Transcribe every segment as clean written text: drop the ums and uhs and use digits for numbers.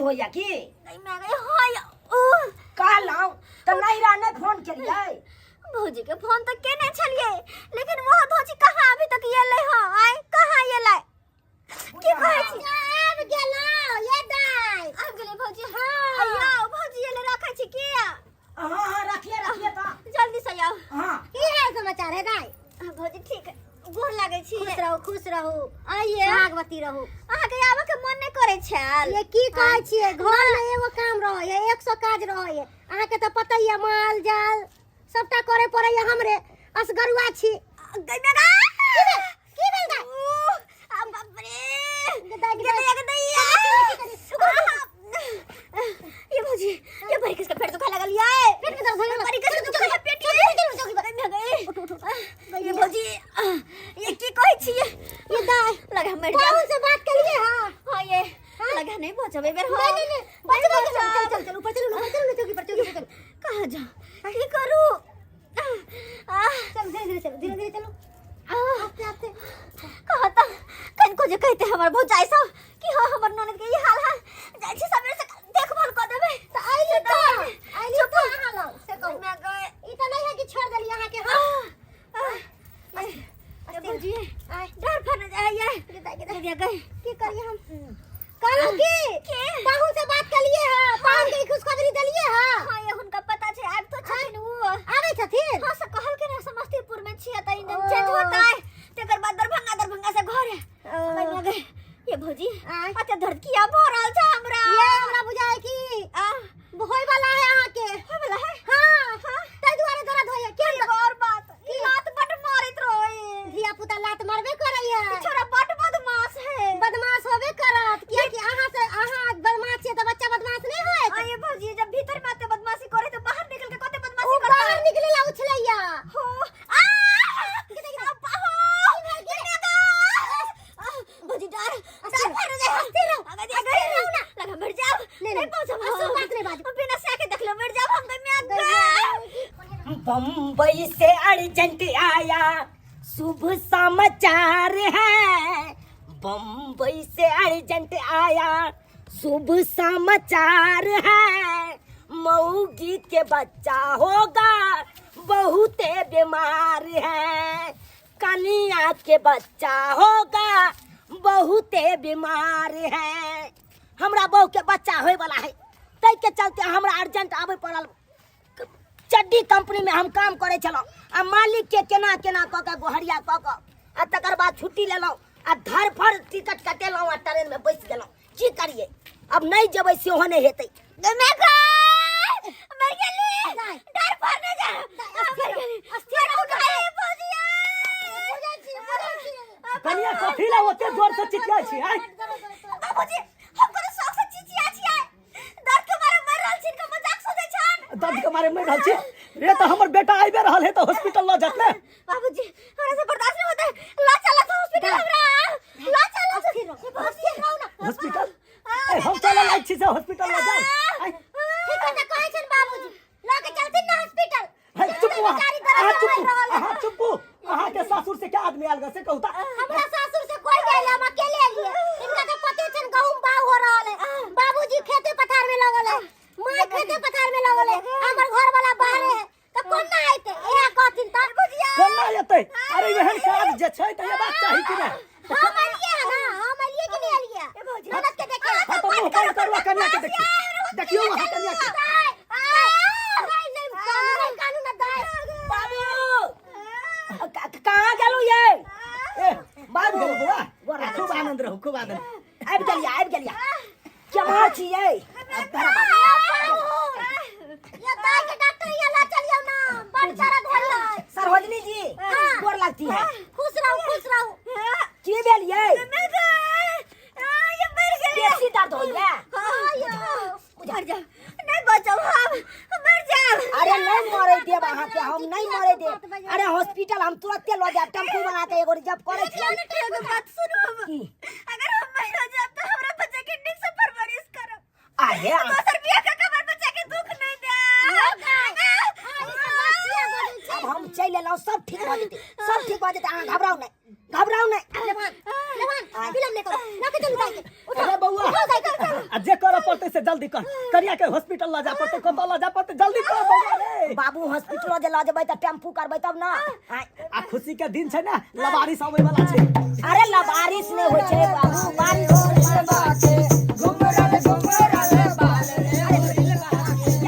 दर्द होइया की? नहीं मैं गई हाँ या ओ। कहलहुँ तऽ नैहरा नहि फोन केलियै? भौजी के फोन तऽ केने छलियै, लेकिन वो भौजी कहाँ अभी तक एलै? हँ आइ कहाँ एलै? की कहै छी? आबि गेलहुँ ये दाइ। आबि गेलै भौजी? हाँ आउ भौजी, एलै। रखै छी की? हाँ हाँ, रखिए रखिए तऽ। जल्दी से आउ। हाँ। की हाल समाचार है दाइ? हाँ, भौजी ठीक है, गोर लागै छी। खुश रहू, खुश रहू। आइए। भागवती रहू। अहाँके आबऽ के मन नहि करै छल। ये की कहै छियै, घर में एगो काम रहै है, 100 काज रहै है। अहाँके तऽ पता ही है, माल जाल सबटा करे पड़ै है, हमरे असगरुआ छी। गई में गा। की भेल? की भेल दाइ? उ, आ बाप रे। दाइ, गे दैया, गे दैया। ये भौजी, ये बड़ी किसका पेट दुखा लगल ये? पेट में दर्द होने लगा। बड़ी किसका दुखा है पेट ये? चलू, चलू, चलू। गई में गई। उठो, उठो, उठो। ये भौजी, ये की कहै छी? ये दाइ, लगा मर जाब। पाहुन से बात करिए। हाँ हाँ, ये लगा नहीं पहुंचबे बेर। नहीं नहीं नहीं, बचबे के। चल चल चल, ऊपर चलू, ऊपर चलू, चौकी पर, चौकी पर चलू। कहाँ जाऊं, की करूं? आ चल, धीरे धीरे चलो, धीरे धीरे चलो, आ आस्ते आस्ते। कहाँ त कनको जे कहते हमर भौजाई सब कि हाँ हमर ननद के ई हाल है, जाइ छी सबेर से देखभाल कऽ देबै। तऽ आइली, तऽ आइली तऽ अहाँ लग से कहू। मैं गए। ई तऽ नहीं है कि छोड़ देली अहाँ के। हाँ। ये भौजी, आय। डर फर जाय ये। दाइ के दाइ। गए गए। की करिए हम? कहलहुँ की के? पाहुन से बात कलिए? हाँ, पाहुन के खुशखबरी देलिए? हाँ। हाँ ये, हुनका पता छै, आब तो छथिन उ। आबै छथिन? हाँ, से कहल के ना समस्तीपुर में छियै त इंजन ओ। चेंज होता है, तेकर बाद दरभंगा, दरभंगा से घर है। ओ। गए ये भौजी। आय। अते दर्द किया भऽ रहल छै हमरा? ये हमरा बुझाय कि आ होय वाला है अहाँ के। होय वाला है? हाँ हाँ, ताहि दुआरे दर्द होइए। के एगो और बात, ई लात बड मारैत रहे। धिया पुता लात मारबे करैया। ई छोरा बड बदमाश है। बदमाश होबे करत, कियाकि अहाँ से अहाँ बदमाश छियै तऽ बच्चा बदमाश नहीं होयत? आ ये भौजी, जब भीतर में आते बदमाशी करे तो बाहर निकल के कते बदमाशी ओ करता। बाहर निकले ला उछलैया। हो आ भौजी, डर डर फर जाए। अस्थिर रहू, अगर अस्थिर रहू ना। लगा मर जाब। नहीं, नहीं पहुंचब। असुर बात नहीं बाजू। बिना से आके देख लो, मर जाब हम। गई मैं। बम्बई से अर्जेंट आया शुभ समाचार है, बम्बई से अर्जेंट आया शुभ समाचार है, मऊगी के बच्चा होगा बहुते बीमार है, कनिया के बच्चा होगा बहुते बीमार है। हमरा बहू के बच्चा होय वाला है, ताहि के चलते हमरा अर्जेंट आबे पड़ल। चड्डी कंपनी में हम काम करे छलहुँ आ मालिक के केना केना कऽ के गोहरिया कऽ कऽ आ तकर बाद छुट्टी लेलहुँ आ धरफड़ टिकट कटेलहुँ आ ट्रेन में बैस गेलहुँ। की करिए अब, नहीं जेबै सेहो नहीं हेतै। मैं गई, मर गेली। दाइ। डर पर न जा, मर गेली। अस्थिर रहू ना। उठाए भौजी। बुझै छी, बुझै छी। कनिया, कथी ला ओते जोर से चिचियाइ छी आय? बाबूजी, हम कोनो शौक से चिचिया छियै? दर्द के मारे मर रहल छी, इनका मजाक सोचै छन। दर्द के मारे मरि रहल छी रे? तऽ हमर बेटा आबि रहल है तऽ हॉस्पिटल लऽ जात ने। बाबूजी, हमरा से बर्दाश्त नहीं होता है, ला चला था हॉस्पिटल हमरा, ला चला। अस्थिर रहू, अस्थिर रहू ना। हॉस्पिटल? ए, हम चलऽ लागि छी से हॉस्पिटल लऽ जाउ आय। ठीक है, तऽ कहै छन बाबूजी लऽ के चलथिन ना हॉस्पिटल। हे, चुप अहाँ। बेचारी दर्द अहाँ से चुप। मरि रहल है। अहाँ चुप। अहाँ के सासुर से क्या आदमी आयल ग से कहू तऽ? हमरा सासुर से कोई नहीं आयल, हम अकेले एलिए। इनका तो पते छन, गहूम बाव हो रहल है, बाबूजी खेते पथार में लगल है, माय खेते पथार में लगल है, हमर घर वाला बाहर है, तऽ कोन ना आइते? इहा कहथिन तऽ कोना एतै? अरे, एहन काज जे छै तऽ एबाक चाही कि नहि? हम एलिए है ना, हम एलिए कि नहीं एलिए ननद के देखे? हाँ, तऽ मुँह बंद करू आ कनिया के देखियौ, देखियौ अहाँ कनिया के। नहीं नहीं, कानून कानून ना दाइ। बाबू, कहाँ गेलहुँ ये? ए, बात गेलो बौआ, खूब आनंद रहू, खूब आनंद। आबि गेलियै, आबि गेलियै। केना छियै? आब तोरा बाबू। ये दाइ के डॉक्टर यहाँ ला चलियो ना, बड़ दर्द होइए। सरोजनी जी, गोर लगती है। खुश रहू, खुश रहू। की भेल ये? मर गए, ये मर गए। बेसी दर्द होइए? मर जा, नहीं बचब हम, मर जाब। अरे, नहीं मरे देब अहाँ के हम, नहीं मरे देब। अरे, हॉस्पिटल हम तुरंते लऽ जायब टेम्पू बना के, एगो रिजर्व करै छियै। एगो बात सुनू हम। की? अगर हम मर जाब तो हमरा बच्चा के नीक से परवरिश करब। अरे, दोसर बियाह के हमर बच्चा के दुख नहीं दे। अब हम चलि एलहुँ, सब ठीक भऽ जेतै, सब ठीक भऽ जेतै, अहाँ घबराउ नहि। घबराउ नहीं। लेवान लेवान, विलम्ब नहीं करो, लके चलू दाई के। उठो। अरे बौआ। उठो दाई के। आ जे करऽ पड़तै से जल्दी कर, कनिया के हॉस्पिटल लऽ जा पड़तै, कतऽ लऽ जा पड़तै, जल्दी कर बौआ रे। बाबू हॉस्पिटलो जे लऽ जेबै तऽ टेम्पू करबै तब ना। आँय। आ खुशी के दिन छै ने, लबारिश अबै वाला छै। अरे लबारिश नहि होइ छै बाबू, बारिश घुमरल घुमरल बाल रे।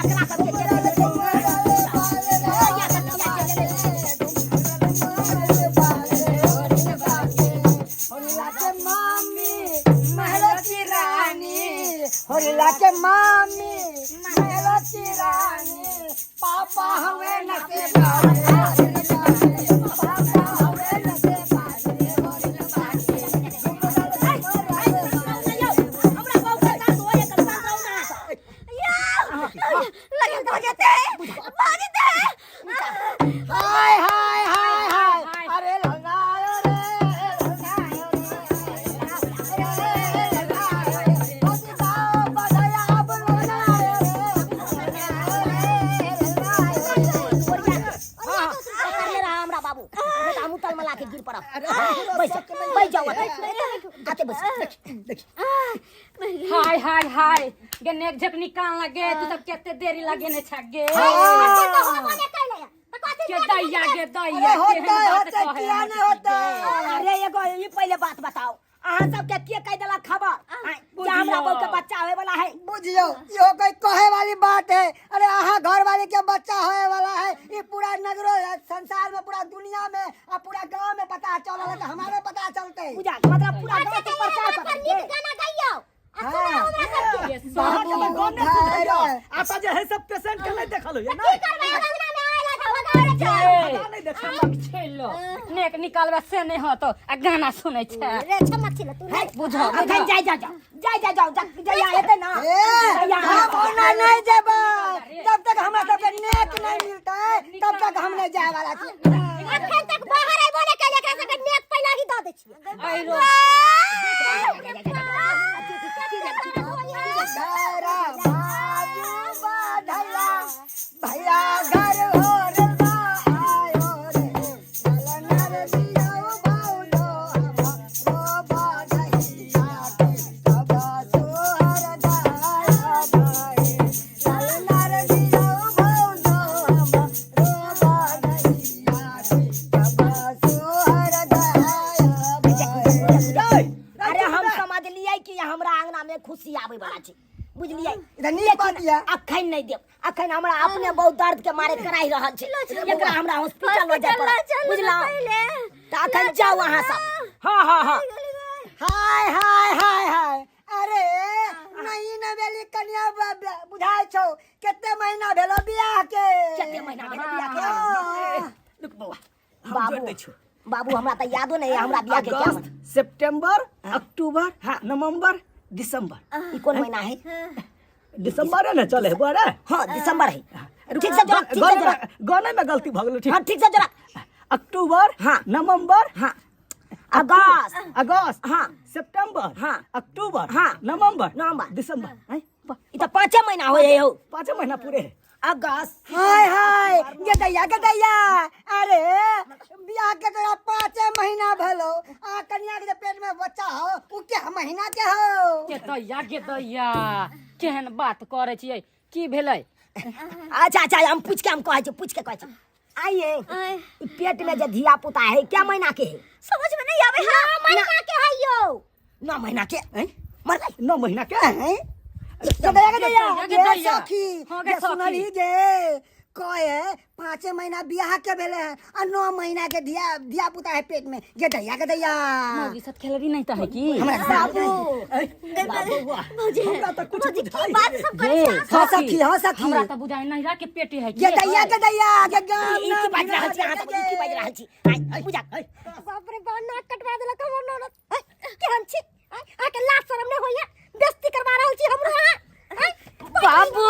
एकरा सबके चलि गेलै। या सब किया चलि गेलै? होरिला के मामी महलो की रानी, होरिला के मामी महलो की रानी, पापा हवे नसे बाजे, पापा हवे नसे बाजे, होरिला के हमरा बाबू के दर्द होइए, कनि शांत रहू ना अहाँ सब। लगल भऽ जेतै, भऽ जेतै। हाय हाय हाय हाय, अरे लंगायो रे लंगायो रे रे लंगायो रे, ओसी बाओ बधाया अब लंगायो रे लंगायो रे लंगायो रे। पकड़ने रहा हमरा बाबू, नहीं तऽ हमहूँ तलमला के गिर पड़ब। बैस बैस जाउ, आते आते बैस। हाय हाय हाय गे, नेक झक निकाल लगे, तू सब केते देरी लगे ने छगे। अच्छा तऽ होबो ने कैले तऽ कथी? के दैया गे दैया। अरे होतै। केहन बात होतै। कहै किया है नहि होतै? अरे एगो ई पहिले बात बताओ, अहाँ सबके के कहि देलक खबर आँय, जे हमरा बहू के बच्चा होय वाला है? बुझियो, इहो कोई कहे वाली बात है? अरे अहाँ घर वाले के बच्चा होए वाला है, ई पूरा नगरो संसार में, पूरा दुनिया में आ पूरा गांव में पता चलल है, तऽ हमारे पता चलते? पूजा मतलब पूरा अच्छा गाँव के तऽ प्रचार एगो कर पर नीक गाना गाइयौ आ सुनाउ हमरा सबके। ये अहाँ के तऽ बाबू गने सुझैया, आता जे है सब पेशेंट के नहीं देखल होइए ना? की करबै, अंगना में आयल है तऽ भगाबै छै। ए, पता नहीं देखल। छमक छैलो नेक निकालबे से नहीं होतो आ गाना सुनै छै। रे छमक छिलो तू नहीं। बुझो। अखन जाय जा जाओ, जाय जा जाओ, जहिया हेतै ना। ए, हम ओना नहीं जेबै, जब तक हमरा सबके नेक नहीं मिलतै तब तक हम नहीं जाए वाला छी। अखन तक बाहर आइबो ने कैले, एकरा सबके नेक पहिला ही दऽ दै छियै। आइरो। घर बाजू बधैया भैया घर हो रे बा आयो रे, ललनर दियौ भौलो हमरो बधैया के सब सोहर गाया भाई, ललनर दियौ भौलो हमरो बधैया के सब सोहर गाया भाई। अरे हम समझलियै कि हमरा अंगना में खुशी आबै वाला छै, बुझलियै? ई तऽ नीक बात यऽ। अखन नहि देब, अखन हमरा अपने बहुत दर्द के मारे कराहि रहल छै, एकरा हमरा हॉस्पिटल लऽ जाय पड़त, बुझलहुँ? तऽ अखन जाउ अहाँ सब। हाँ हाँ हाँ। हाय हाय हाय हाय, अरे नहीं नवेली कन्या बुझाइ छौ, कते महीना भेलो बियाह के? कते महीना भेलै बियाह के? हाँ। रुक बौआ, हम जोड़ि दै बाबू छियौ। बाबू, हमरा तऽ यादो नहि है हमरा बियाह के क्या। अगस्त, सितंबर, अक्टूबर, नवंबर, दिसंबर। ई कोन महीना है? दिसंबर है ने चले है बौआ रे? हाँ, दिसंबर है। ठीक से जोड़ा, ठीक से जोड़ा। गाने में गलती भऽ गेलै। ठीक। हाँ, ठीक से जोड़ा। अक्टूबर, हाँ। नवंबर, हाँ, अगस्त। अगस्त, हाँ। सितंबर, हाँ। अक्टूबर, हाँ। नवंबर, नवंबर। दिसंबर। हैं? ई तऽ 5 महीना होय है यौ। 5 महीना पूरे है। अगस्त। हाय हाय गे दैया गे दैया, अरे बियाह के तोरा 5 महीना भेलो आ कन्या के जे पेट में बच्चा हो उ के महीना के हो? के दैया गे दैया, केहन बात करै छियै, की भेलै? अच्छा अच्छा, हम पूछ के हम कहै छी, पूछ के कहै छी। आइए, आँय। ई पेट में जे धिया पुता है, क्या महीना के है? समझ में नहीं आवे है। 9 महीना के है यौ। 9 महीना के? हैं? मर गई। 9 महीना के। हैं? गे दैया गे दैया। गे गे दैया। सखी। हाँ, गे गे सखी। सुनली गे कहे 5 महीना बियाह के भेले है आ 9 महीना के धिया धिया पुता है पेट में, गे दैया गे दैया। मौगी साथ खेलबी नहीं त है की? हमरा बाबू। बौआ, भौजी, हमरा तऽ कुछ भौजी, की बुझाइ बात है। सब करै गे छी? हाँ सखी, हाँ सखी। हमरा तऽ बुझाइ नहिरा के पेटे है। गे दैया गे दैया गे गाम ई की बाजि रहल छी अहाँ सब? ई की बाजि रहल छी? आइ पूजा। बाप रे बाप, नाक कटवा देलक हमर ननद। आँय, केहन छी? आँय, अहाँके लाज शरम नहि होइया? बेइज्जती करवा रहल छी हमरो अहाँ? आँय? बाबू।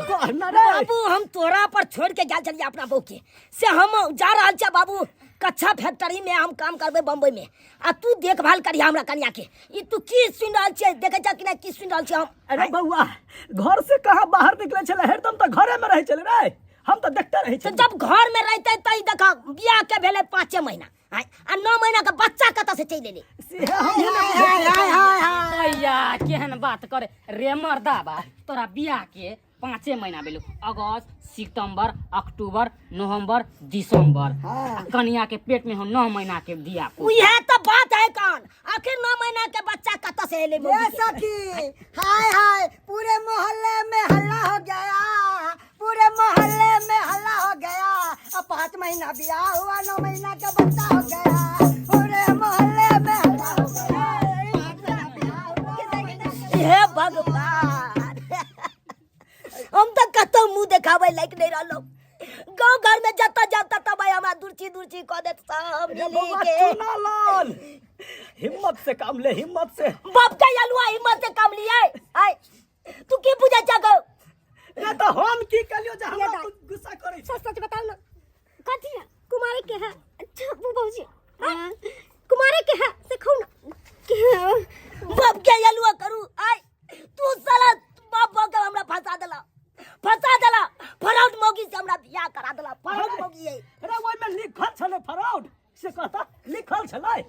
कहना रे। बाबू, हम तोरा पर छोड़ के गेल छलियै अपना बहू के, से हम जा रहल छियै बाबू, कच्छा फैक्ट्री में हम काम करबै बम्बई में, आ तू देखभाल करिहा हमरा कनिया के। ई तू की सुनि रहल छियै? देखै छह कि नहि की सुनि रहल छियै हम? अरे बौआ, घर से कहाँ बाहर निकले छले? हरदम तऽ घरे में रहै छले रे, हम तऽ देखते रहै तऽ छलियै। जब घर में रहते तऽ ई देखा, बियाह के भेलै 5 महीना। आय, आ 9 महीना के बच्चा कतऽ से चलि एलै? से हम हाय हाय हाय हाय हाय। अय्या केहन बात करे रे मर्दाबा, तोरा बियाह के 5 महीना भेलो, अगस्त, सितंबर, अक्टूबर, नवंबर, दिसंबर। आ कनिया के पेट में हो 9 महीना के दिया पुता। उहे तो बात है कौन, आखिर 9 महीना के बच्चा कतऽ से एलै ये मौगी के? सखी हाय हाय, पूरे मोहल्ले में हल्ला हो गया, पूरे मोहल्ले में हल्ला हो गया। अब 5 महीना ब्याह हुआ, 9 महीना का बच्चा हो गया। पूरे मोहल्ले में हल्ला हो गया, 5 महीना ब्याह हुआ, 9 महीना का हे भगवान, हम तो कतौ मुंह देखाबै लायक नहीं रहलो। गांव घर में जतऽ जाब ततऽ भाई हमरा दुर्ची दुर्ची कऽ देत सब रे मिली बौआ के। चुना लाल, हिम्मत से काम ले, हिम्मत से। बाप के अलुआ हिम्मत से काम लिये। आय तू की बुझै छह गौ? रे तो हम की कहलियो जे हमरा तू गुस्सा करै सच सच बताओ ना, कथी है कुमारे के है? अच्छा वो बाबूजी हाँ, कुमारे के है से खाओ ना के है? बाप के अलुआ करू। आय तू साला बाप बाप के हमरा फंसा देला, फंसा देला। फराउट मौगी से हमरा बियाह करा देला, फराउट मौगी है। अरे ओहिमे लिखल छलै फराउट, से कहता लिखल छलै।